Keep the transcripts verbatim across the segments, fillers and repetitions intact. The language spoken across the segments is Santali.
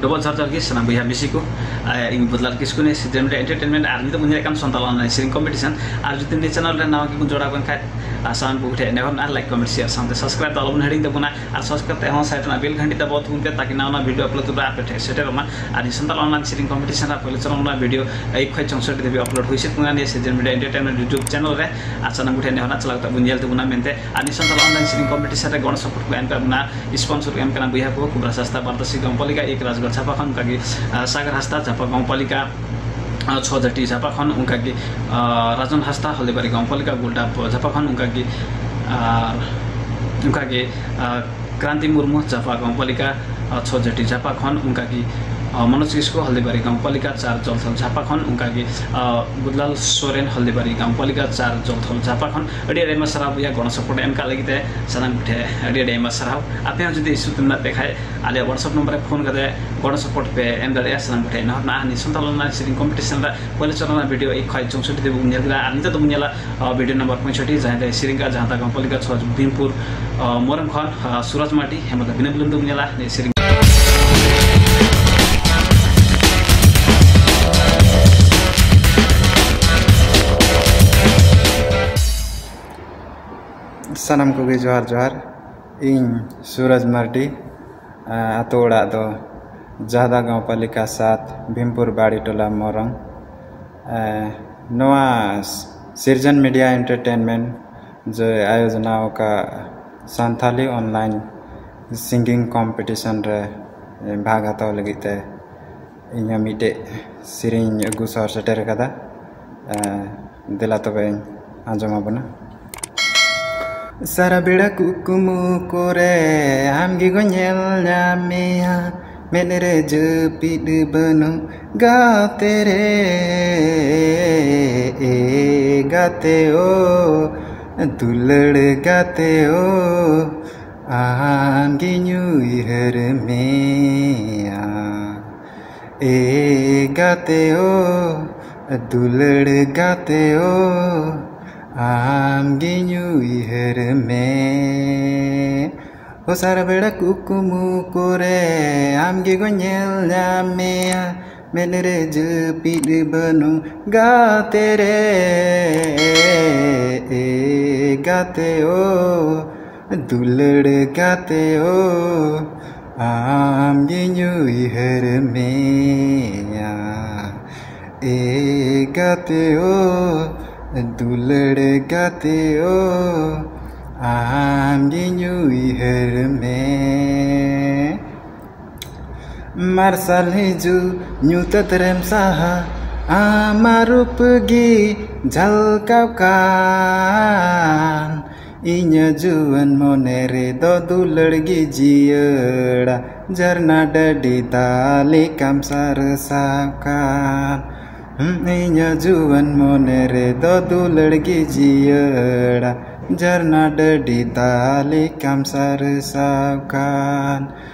ᱰᱚᱵᱚᱞ ᱡᱚᱦᱟᱨ ᱡᱚᱦᱟᱨ ᱜᱮ ᱥᱟᱱᱟᱢ ᱵᱚᱭᱦᱟ ᱢᱤᱥᱤ ᱠᱚ᱾ ᱟᱨ ᱤᱧ ᱵᱚᱫᱞᱟᱞ ᱠᱤᱥᱠᱩ ᱱᱤᱭᱟᱹ ᱥᱤᱡᱮᱱ ᱨᱮ ᱮᱱᱴᱟᱨᱴᱮᱱᱢᱮᱱᱴ ᱟᱨ ᱱᱤᱛᱚᱜ ᱵᱚᱱ ᱧᱮᱞᱮᱫ ᱠᱟᱱ ᱥᱟᱱᱛᱟᱲ ᱚᱱᱞᱟᱭᱤᱱ ᱥᱮᱨᱮᱧ ᱠᱚᱢᱯᱤᱴᱤᱥᱚᱱ᱾ ᱟᱨ ᱡᱩᱫᱤ ᱱᱤᱭᱟᱹ ᱪᱮᱱᱮᱞ ᱨᱮ ᱱᱟᱣᱟ ᱜᱮᱵᱚᱱ ᱡᱚᱲᱟᱣ ᱠᱟᱱ ᱠᱷᱟᱡ, ᱟᱨ ᱥᱟᱱᱟᱢ ᱠᱚ ᱴᱷᱮᱱ ᱱᱮᱦᱚᱨ ᱢᱮᱱᱟᱜᱼᱟ, ᱞᱟᱭᱤᱠ, ᱠᱚᱢᱮᱱᱴ, ᱥᱮᱭᱟᱨ ᱥᱟᱶᱛᱮ ᱥᱟᱵᱥᱠᱨᱟᱭᱤᱵ ᱫᱚ ᱟᱞᱚᱵᱚᱱ ᱦᱤᱲᱤᱧ ᱛᱟᱵᱚᱱᱟ᱾ ᱟᱨ ᱥᱟᱵᱥᱠᱨᱟᱭᱤᱵ ᱛᱮ ᱦᱚᱸ ᱥᱟᱭᱤᱰ ᱨᱮᱱᱟᱜ ᱵᱮᱞ ᱜᱷᱟᱱᱴᱤ ᱫᱟᱵᱟᱣ ᱛᱟᱵᱚᱱ ᱯᱮ, ᱛᱟᱠᱤ ᱱᱟᱣᱟ ᱱᱟᱣᱟ ᱵᱷᱤᱰᱤᱭᱳ ᱟᱯᱞᱳᱰ ᱛᱩᱫᱩᱜ ᱨᱮ ᱟᱯᱮ ᱴᱷᱮᱱ ᱥᱮᱴᱮᱨᱚᱜ ᱢᱟ᱾ ᱟᱨ ᱱᱤᱭᱟᱹ ᱥᱟᱱᱛᱟᱲ ᱚᱱᱞᱟᱭᱤᱱ ᱥᱮᱨᱮᱧ ᱠᱚᱢᱯᱤᱴᱤᱥᱚᱱ ᱨᱮ ᱯᱳᱭᱞᱳ ᱪᱚᱨᱚᱱ ᱨᱮᱱᱟᱜ ᱵᱷᱤᱰᱤᱭᱳ ᱮᱠ ᱠᱷᱚᱱ ᱪᱳᱭᱥᱚᱴᱴᱤ ᱫᱷᱟᱹᱵᱤᱡ ᱟᱯᱞᱳᱰ ᱦᱩᱭ ᱥᱟᱹᱛ ᱠᱟᱱᱟ ᱱᱤᱭᱟᱹ ᱥᱤᱡᱮᱱ ᱢᱤᱰᱤᱭᱟ ᱮᱱᱴᱟᱨᱴᱮᱱᱢᱮᱱᱴ YouTube ᱪᱮᱱᱮᱞ ᱨᱮ᱾ ᱟᱨ ᱥᱟᱱᱟᱢ ᱠᱚ ᱴᱷᱮᱱ ᱱᱮᱦᱚᱨ ᱨᱮᱱᱟᱜ ᱪᱟᱞᱟᱣ ᱠᱟᱛᱮ ᱵᱚᱱ ᱧᱮᱞ ᱛᱟᱵᱚᱱᱟ ᱢᱮᱱᱛᱮ᱾ ᱟᱨ ᱱᱤᱭᱟᱹ ᱥᱟᱱᱛᱟᱲ ᱚᱱᱞᱟᱭᱤᱱ ᱥᱮᱨᱮᱧ ᱠᱚᱢᱯᱤᱴᱤᱥᱚᱱ ᱨᱮ ᱜᱚᱲᱚ ᱥᱚᱯᱚᱦᱚᱫ ᱠᱚ ᱮᱢ ᱠᱟᱜ ᱵᱚᱱᱟ, ᱥᱯᱚᱱᱥᱚᱨ ᱠᱚ ᱮᱢ ᱠᱟᱱᱟ ᱵᱚᱭᱦᱟ ᱠᱚ ᱠᱩᱵᱨᱟ ᱥᱟᱥᱛᱟ ᱵᱟᱨᱫᱟᱥᱤ ᱜᱟᱶᱯᱟᱞᱤᱠᱟ, ᱮᱠ ᱨᱟᱡᱽᱜᱚᱲ ᱡᱷᱟᱯᱟ ᱠᱷᱚᱱ, ᱚᱱᱠᱟᱜᱮ ᱟᱨ ᱥᱟᱜᱟᱨ ᱦᱟᱸᱥᱫᱟ ᱡᱷᱟᱯᱟ ᱜᱟᱶᱯᱟᱞᱤᱠᱟ, ᱟᱨ ᱪᱷᱚ ᱡᱟᱹᱴᱤ ᱡᱷᱟᱯᱟ ᱠᱷᱚᱱ, ᱚᱱᱠᱟᱜᱮ ᱟᱨ ᱨᱟᱡᱚᱱ ᱦᱟᱸᱥᱫᱟ ᱦᱚᱞᱫᱤᱵᱟᱨᱤ ᱜᱟᱶᱯᱟᱞᱤᱠᱟ ᱜᱩᱞᱰᱟᱯ ᱡᱷᱟᱯᱟ ᱠᱷᱚᱱ, ᱚᱱᱠᱟᱜᱮ ᱟᱨ ᱚᱱᱠᱟᱜᱮ ᱟᱨ ᱠᱨᱟᱱᱛᱤ ᱢᱩᱨᱢᱩ ᱡᱷᱟᱯᱟ ᱜᱟᱶᱯᱟᱞᱤᱠᱟ ᱟᱨ ᱪᱷᱚ ᱡᱟᱹᱴᱤ ᱡᱷᱟᱯᱟ ᱠᱷᱚᱱ, ᱚᱱᱠᱟᱜᱮ ᱟᱨ ᱢᱚᱱᱳᱡᱽ ᱠᱤᱥᱠᱩ ᱦᱚᱞᱫᱤᱵᱟᱨᱤ ᱜᱟᱶᱯᱟᱞᱤᱠᱟ ᱪᱟᱨ ᱡᱚᱞᱛᱷᱚᱞ ᱡᱷᱟᱯᱟ ᱠᱷᱚᱱ, ᱚᱱᱠᱟᱜᱮ ᱟᱨ ᱵᱩᱫᱞᱟᱞ ᱥᱚᱨᱮᱱ ᱦᱚᱞᱫᱤᱵᱟᱨᱤ ᱜᱟᱶᱯᱟᱞᱤᱠᱟ ᱪᱟᱨ ᱡᱚᱞᱛᱷᱚᱞ ᱡᱷᱟᱯᱟ ᱠᱷᱚᱱ᱾ ᱟᱹᱰᱤ ᱟᱹᱰᱤ ᱟᱭᱢᱟ ᱥᱟᱨᱦᱟᱣ ᱵᱚᱭᱦᱟ ᱜᱚᱲᱚ ᱥᱚᱯᱚᱦᱚᱫ ᱮᱢ ᱠᱟᱜ ᱞᱟᱹᱜᱤᱫ ᱛᱮ ᱥᱟᱱᱟᱢ ᱠᱚᱴᱷᱮᱱ ᱟᱹᱰᱤ ᱟᱹᱰᱤ ᱟᱭᱢᱟ ᱥᱟᱨᱦᱟᱣ᱾ ᱟᱯᱮ ᱦᱚᱸ ᱡᱩᱫᱤ ᱤᱥᱩ ᱛᱮ ᱢᱮᱱᱟᱜ ᱯᱮ ᱠᱷᱟᱡ ᱟᱞᱮᱭᱟᱜ WhatsApp ᱱᱚᱢᱵᱚᱨ ᱨᱮ ᱯᱷᱳᱱ ᱠᱟᱛᱮ ᱜᱚᱲᱚ ᱥᱚᱯᱚᱦᱚᱫ ᱯᱮ ᱮᱢ ᱫᱟᱲᱮᱭᱟᱜᱼᱟ᱾ ᱥᱟᱱᱟᱢ ᱠᱚᱴᱷᱮᱱ ᱱᱮᱦᱚᱨ ᱢᱮᱱᱟᱜᱼᱟ, ᱱᱤᱭᱟᱹ ᱥᱟᱱᱛᱟᱲ ᱚᱱᱞᱟᱭᱤᱱ ᱥᱮᱨᱮᱧ ᱠᱚᱢᱯᱤᱴᱤᱥᱚᱱ ᱨᱮ ᱯᱳᱭᱞᱳ ᱪᱚᱨᱚᱱ ᱨᱮᱱᱟᱜ ᱵᱷᱤᱰᱤᱭᱳ ᱮᱠ ᱠᱷᱚᱱ ᱪᱳᱭᱥᱚᱴᱴᱤ ᱫᱷᱟᱹᱵᱤᱡ ᱵᱚᱱ ᱧᱮᱞ ᱠᱮᱫᱟ᱾ ᱟᱨ ᱱᱤᱛᱚᱜ ᱫᱚᱵᱚᱱ ᱧᱮᱞᱟ ᱟᱨ ᱵᱷᱤᱰᱤᱭᱳ ᱱᱚᱢᱵᱚᱨ ᱯᱚᱸᱭᱥᱚᱴᱴᱤ, ᱡᱟᱦᱟᱸᱭ ᱫᱚ ᱥᱮᱨᱮᱧ ᱠᱟᱜᱼᱟ ᱡᱟᱦᱟᱸ ᱫᱚ ᱜᱟᱶᱯᱟᱞᱤᱠᱟ ᱪᱷᱚ ᱵᱷᱤᱢᱯᱩᱨ ᱟᱨ ᱢᱚᱨᱚᱝ ᱠᱷᱚᱱ ᱟᱨ ᱥᱩᱨᱟᱡᱽ ᱢᱟᱨᱰᱤ᱾ ᱦᱮᱸ, ᱢᱟ ᱵᱤᱱᱟᱹ ᱵᱤᱞᱚᱢ ᱛᱮᱵᱚᱱ ᱧᱮᱞᱟ ᱱᱤᱭᱟᱹ ᱥᱮᱨᱮᱧ᱾ ᱥᱟᱱᱟᱢ ᱠᱚᱜᱮ ᱡᱚᱦᱟᱨ ᱡᱚᱦᱟᱨ᱾ ᱤᱧ ᱥᱩᱨᱟᱡᱽ ᱢᱟᱨᱰᱤ, ᱟᱛᱳ ᱚᱲᱟᱜ ᱫᱚ ᱡᱟᱦᱫᱟ ᱜᱟᱶᱯᱟᱞᱤᱠᱟ ᱥᱟᱛ, ᱵᱷᱤᱢᱯᱩᱨ ᱵᱟᱲᱤ ᱴᱚᱞᱟ, ᱢᱚᱨᱚᱝ᱾ ᱱᱚᱣᱟ ᱥᱤᱨᱡᱚᱱ ᱢᱤᱰᱤᱭᱟ ᱮᱱᱴᱟᱨᱴᱮᱱᱢᱮᱱᱴ ᱡᱮ ᱟᱭᱳᱡᱚᱱᱟ ᱟᱠᱟᱫ ᱥᱟᱱᱛᱷᱟᱞᱤ ᱚᱱᱞᱟᱭᱤᱱ ᱥᱤᱝᱜᱤᱝ ᱠᱚᱢᱯᱤᱴᱤᱥᱚᱱ ᱨᱮ ᱵᱷᱟᱜᱽ ᱦᱟᱛᱟᱣ ᱞᱟᱹᱜᱤᱫ ᱛᱮ ᱤᱧ ᱦᱚᱸ ᱢᱤᱫᱴᱮᱡ ᱥᱮᱨᱮᱧ ᱟᱹᱜᱩ ᱥᱚᱦᱚᱨ ᱥᱮᱴᱮᱨ ᱠᱟᱫᱟ᱾ ᱮᱸ, ᱫᱮᱞᱟ ᱛᱚᱵᱮᱧ ᱟᱸᱡᱚᱢ ᱟᱵᱚᱱᱟ᱾ ᱥᱟᱨᱟ ᱵᱮᱲᱟ ᱠᱩᱠᱢᱩ ᱠᱚᱨᱮ ᱟᱢ ᱜᱮᱠᱚ ᱧᱮᱞ ᱧᱟᱢ ᱢᱮᱭᱟ, ᱢᱮᱫ ᱨᱮ ᱡᱟᱹᱯᱤᱫ ᱵᱟᱹᱱᱩᱜ ᱜᱟᱛᱮ ᱨᱮ, ᱮ ᱜᱟᱛᱮ ᱳ, ᱫᱩᱞᱟᱹᱲ ᱜᱟᱛᱮ ᱳ, ᱟᱢ ᱜᱤᱧ ᱩᱭᱦᱟᱹᱨ ᱢᱮᱭᱟ᱾ ᱮ ᱜᱟᱛᱮ ᱳ, ᱫᱩᱞᱟᱹᱲ ᱜᱟᱛᱮ ᱳ, ᱟᱢ ᱜᱤᱧ ᱩᱭᱦᱟᱹᱨ ᱢᱮ᱾ ᱚᱥᱟᱨ ᱵᱮᱲᱟ ᱠᱩᱠᱢᱩ ᱠᱚᱨᱮ ᱟᱢ ᱜᱮᱠᱚ ᱧᱮᱞ ᱧᱟᱢ ᱢᱮᱭᱟ, ᱢᱮᱫ ᱨᱮ ᱡᱟᱹᱯᱤᱫ ᱵᱟᱹᱱᱩᱜ ᱜᱟᱛᱮ ᱨᱮ, ᱮ ᱜᱟᱛᱮ ᱳ, ᱫᱩᱞᱟᱹᱲ ᱜᱟᱛᱮ ᱳ, ᱟᱢ ᱜᱤᱧ ᱩᱭᱦᱟᱹᱨ ᱢᱮᱭᱟ᱾ ᱮ ᱜᱟᱛᱮ ᱳ, ᱫᱩᱞᱟᱹᱲ ᱜᱟᱛᱮ ᱳ, ᱟᱢ ᱜᱤᱧ ᱩᱭᱦᱟᱹᱨ ᱢᱮ᱾ ᱢᱟᱨᱥᱟᱞ ᱦᱤᱡᱩᱜ ᱧᱩᱛᱟᱹᱛ ᱨᱮᱢ ᱥᱟᱦᱟ, ᱟᱢᱟᱜ ᱨᱩᱯ ᱜᱮ ᱡᱷᱟᱞᱠᱟᱣ ᱠᱟᱱ᱾ ᱤᱧᱟᱹᱜ ᱡᱩᱣᱟᱹᱱ ᱢᱚᱱᱮ ᱨᱮᱫᱚ ᱫᱩᱞᱟᱹᱲ ᱜᱮ ᱡᱤᱭᱟᱹᱲᱟ, ᱡᱷᱟᱨᱱᱟ ᱰᱟᱹᱰᱤ ᱫᱟᱜ ᱞᱮᱠᱟᱢ ᱥᱟᱨᱥᱟᱣ ᱠᱟᱱ᱾ ᱦᱩᱸ, ᱤᱧᱟᱹᱜ ᱡᱩᱣᱟᱹᱱ ᱢᱚᱱᱮ ᱨᱮᱫᱚ ᱫᱩᱞᱟᱹᱲ ᱜᱮ ᱡᱤᱭᱟᱹᱲᱟ, ᱡᱷᱟᱨᱱᱟ ᱰᱟᱹᱰᱤ ᱫᱟᱜ ᱞᱮᱠᱟᱢ ᱥᱟᱨᱥᱟᱣ ᱠᱟᱱ᱾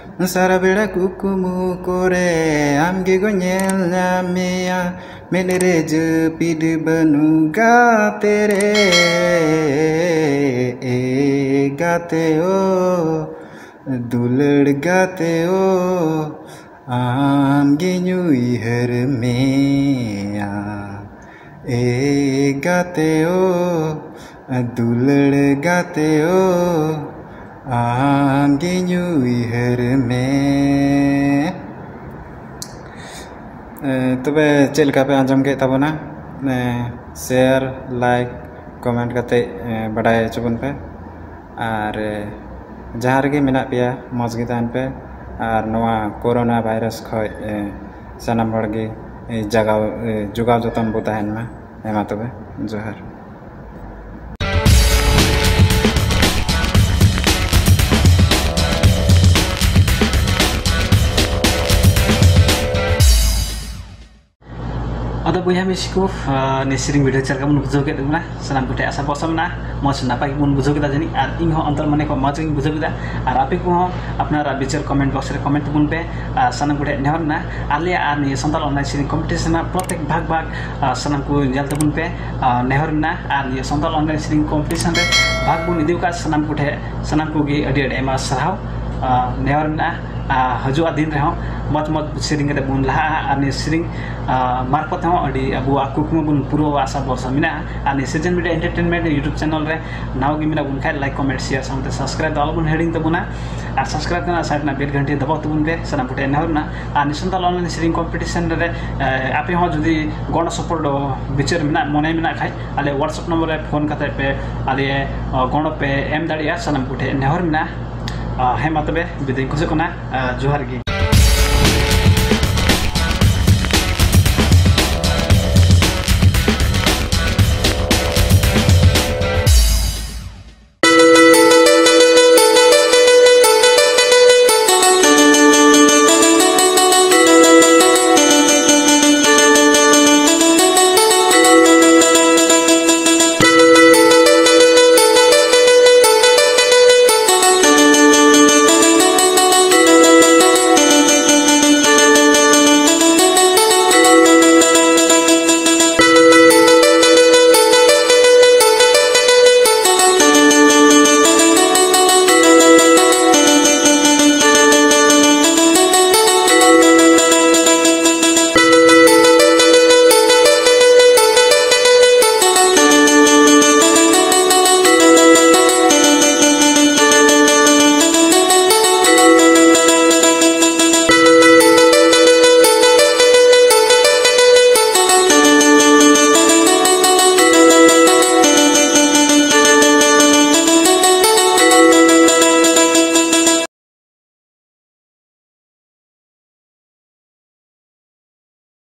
ᱥᱟᱨᱟ ᱵᱮᱲᱟ ᱠᱩᱠᱢᱩ ᱠᱚᱨᱮ ᱟᱢ ᱜᱮᱠᱚ ᱧᱮᱞ ᱧᱟᱢ ᱢᱮᱭᱟ, ᱢᱮᱫ ᱨᱮ ᱡᱟᱹᱯᱤᱫ ᱵᱟᱹᱱᱩᱜ ᱜᱟᱛᱮ ᱨᱮ, ᱮ ᱜᱟᱛᱮ ᱳ, ᱫᱩᱞᱟᱹᱲ ᱜᱟᱛᱮ ᱳ, ᱟᱢ ᱜᱤᱧ ᱩᱭᱦᱟᱹᱨ ᱢᱮᱭᱟ᱾ ᱮ ᱜᱟᱛᱮ ᱳ, ᱫᱩᱞᱟᱹᱲ ᱜᱟᱛᱮ ᱳ, ᱟᱢ ᱜᱤᱧ ᱩᱭᱦᱟᱹᱨ ᱢᱮ᱾ ᱮ, ᱛᱚᱵᱮ ᱪᱮᱫ ᱞᱮᱠᱟ ᱯᱮ ᱟᱸᱡᱚᱢ ᱠᱮᱫ ᱛᱟᱵᱚᱱᱟ? ᱮ, share, like, comment ᱠᱟᱛᱮ, ᱮ, ᱵᱟᱰᱟᱭ ᱦᱚᱪᱚ ᱵᱚᱱ ᱯᱮ᱾ ᱟᱨ, ᱮ, ᱡᱟᱦᱟᱸ ᱨᱮᱜᱮ ᱢᱮᱱᱟᱜ ᱯᱮᱭᱟ, ᱢᱚᱡᱽ ᱜᱮ ᱛᱟᱦᱮᱱ ᱯᱮ᱾ ᱟᱨ ᱱᱚᱣᱟ ᱠᱳᱨᱳᱱᱟ ᱵᱷᱟᱭᱨᱟᱥ ᱠᱷᱚᱡ, ᱮ, ᱥᱟᱱᱟᱢ ᱦᱚᱲ ᱜᱮ, ᱮ, ᱡᱟᱜᱟᱣ, ᱮ, ᱡᱚᱜᱟᱣ ᱡᱚᱛᱚᱱ ᱵᱚ ᱛᱟᱦᱮᱱ ᱢᱟ᱾ ᱦᱮᱸ, ᱢᱟ ᱛᱚᱵᱮ, ᱡᱚᱦᱟᱨ᱾ ᱟᱫᱚ ᱵᱚᱭᱦᱟ ᱢᱤᱥᱤ ᱠᱚ, ᱟᱨ ᱱᱤᱭᱟᱹ ᱥᱮᱨᱮᱧ video ᱪᱮᱫ ᱞᱮᱠᱟ ᱵᱚᱱ ᱵᱩᱡᱷᱟᱹᱣ ᱠᱮᱫ ᱛᱟᱵᱚᱱᱟ? ᱥᱟᱱᱟᱢ ᱠᱚᱴᱷᱮᱱ ᱟᱥᱟ ᱵᱷᱚᱨᱥᱟ ᱢᱮᱱᱟᱜᱼᱟ, ᱢᱚᱡᱽ ᱱᱟᱯᱟᱭ ᱜᱮᱵᱚᱱ ᱵᱩᱡᱷᱟᱹᱣ ᱠᱮᱫᱟ ᱡᱟᱹᱱᱤᱡ, ᱟᱨ ᱤᱧ ᱦᱚᱸ ᱚᱱᱛᱚᱨ ᱢᱚᱱᱮ ᱠᱷᱚᱱ ᱢᱚᱡᱽ ᱜᱤᱧ ᱵᱩᱡᱷᱟᱹᱣ ᱠᱮᱫᱟ᱾ ᱟᱨ ᱟᱯᱮ ᱠᱚᱦᱚᱸ ᱟᱯᱱᱟᱨᱟᱜ ᱵᱤᱪᱟᱹᱨ comment box ᱨᱮ comment ᱛᱟᱵᱚᱱ ᱯᱮ᱾ ᱟᱨ ᱥᱟᱱᱟᱢ ᱠᱚᱴᱷᱮᱱ ᱱᱮᱦᱚᱨ ᱢᱮᱱᱟᱜᱼᱟ, ᱟᱞᱮᱭᱟᱜ ᱟᱨ ᱱᱤᱭᱟᱹ ᱥᱟᱱᱛᱟᱲ online ᱥᱮᱨᱮᱧ competition ᱨᱮᱱᱟᱜ ᱯᱨᱚᱛᱮᱠ ᱵᱷᱟᱜᱽ ᱵᱷᱟᱜᱽ, ᱟᱨ ᱥᱟᱱᱟᱢ ᱠᱚ ᱧᱮᱞ ᱛᱟᱵᱚᱱ ᱯᱮ, ᱟᱨ ᱱᱮᱦᱚᱨ ᱢᱮᱱᱟᱜᱼᱟ᱾ ᱟᱨ ᱱᱤᱭᱟᱹ ᱥᱟᱱᱛᱟᱲ online ᱥᱮᱨᱮᱧ competition ᱨᱮ ᱵᱷᱟᱜᱽ ᱵᱚᱱ ᱤᱫᱤ ᱟᱠᱟᱫ ᱥᱟᱱᱟᱢ ᱠᱚᱴᱷᱮᱱ, ᱥᱟᱱᱟᱢ ᱠᱚᱜᱮ ᱟᱹᱰᱤ ᱟᱹᱰᱤ ᱟᱭᱢᱟ ᱥᱟᱨᱦᱟᱣ᱾ ᱟᱨ ᱱᱮᱦᱚᱨ ᱢᱮᱱᱟᱜᱼᱟ, ᱟᱨ ᱦᱤᱡᱩᱜᱼᱟ ᱫᱤᱱ ᱨᱮᱦᱚᱸ ᱢᱚᱡᱽ ᱢᱚᱡᱽ ᱥᱮᱨᱮᱧ ᱠᱟᱛᱮ ᱵᱚᱱ ᱞᱟᱦᱟᱜᱼᱟ᱾ ᱟᱨ ᱱᱤᱭᱟᱹ ᱥᱮᱨᱮᱧ ᱟᱨ ᱢᱟᱨᱯᱷᱚᱛ ᱦᱚᱸ ᱟᱹᱰᱤ ᱟᱵᱚᱣᱟᱜ ᱠᱩᱠᱢᱩ ᱵᱚᱱ ᱯᱩᱨᱟᱹᱣᱟ, ᱟᱥᱟ ᱵᱷᱚᱨᱥᱟ ᱢᱮᱱᱟᱜᱼᱟ᱾ ᱟᱨ ᱱᱤᱭᱟᱹ ᱥᱤᱡᱮᱱ ᱢᱤᱰᱤᱭᱟ ᱮᱱᱴᱟᱨᱴᱮᱱᱢᱮᱱᱴ YouTube ᱪᱮᱱᱮᱞ ᱨᱮ ᱱᱟᱣᱟ ᱜᱮ ᱢᱮᱱᱟᱜ ᱵᱚᱱ ᱠᱷᱟᱡ, ᱞᱟᱭᱤᱠ, ᱠᱚᱢᱮᱱᱴ, ᱥᱮᱭᱟᱨ ᱥᱟᱶᱛᱮ ᱥᱟᱵᱥᱠᱨᱟᱭᱤᱵ ᱫᱚ ᱟᱞᱚ ᱵᱚᱱ ᱦᱤᱲᱤᱧ ᱛᱟᱵᱚᱱᱟ᱾ ᱟᱨ ᱥᱟᱵᱥᱠᱨᱟᱭᱤᱵ ᱨᱮᱱᱟᱜ ᱥᱟᱭᱤᱰ ᱨᱮᱱᱟᱜ ᱵᱮᱞ ᱜᱷᱟᱱᱴᱤ ᱫᱟᱵᱟᱣ ᱛᱟᱵᱚᱱ ᱯᱮ, ᱥᱟᱱᱟᱢ ᱠᱚᱴᱷᱮᱱ ᱱᱮᱦᱚᱨ ᱢᱮᱱᱟᱜᱼᱟ᱾ ᱟᱨ ᱱᱤᱭᱟᱹ ᱥᱟᱱᱛᱟᱲ ᱚᱱᱞᱟᱭᱤᱱ ᱥᱮᱨᱮᱧ ᱠᱚᱢᱯᱤᱴᱤᱥᱚᱱ ᱨᱮ ᱮ, ᱟᱯᱮ ᱦᱚᱸ ᱡᱩᱫᱤ ᱜᱚᱲᱚ ᱥᱚᱯᱚᱦᱚᱫ ᱵᱤᱪᱟᱹᱨ ᱢᱮᱱᱟᱜ, ᱢᱚᱱᱮ ᱢᱮᱱᱟᱜ ᱠᱷᱟᱡ, ᱟᱞᱮ WhatsApp ᱱᱚᱢᱵᱚᱨ ᱨᱮ ᱯᱷᱳᱱ ᱠᱟᱛᱮ ᱯᱮ ᱟᱞᱮ ᱜᱚᱲᱚ ᱯᱮ ᱮᱢ ᱫᱟᱲᱮᱭᱟᱜᱼᱟ, ᱥᱟᱱᱟᱢ ᱠᱚᱴᱷᱮᱱ ᱱᱮᱦᱚᱨ ᱢᱮᱱᱟᱜᱼᱟ᱾ ᱦᱮᱸ, ᱢᱟ ᱛᱚᱵᱮ ᱵᱤᱫᱟᱹᱭ ᱠᱷᱚᱡᱚᱜ ᱠᱟᱱᱟ᱾ ᱡᱚᱦᱟᱨ ᱜᱮ᱾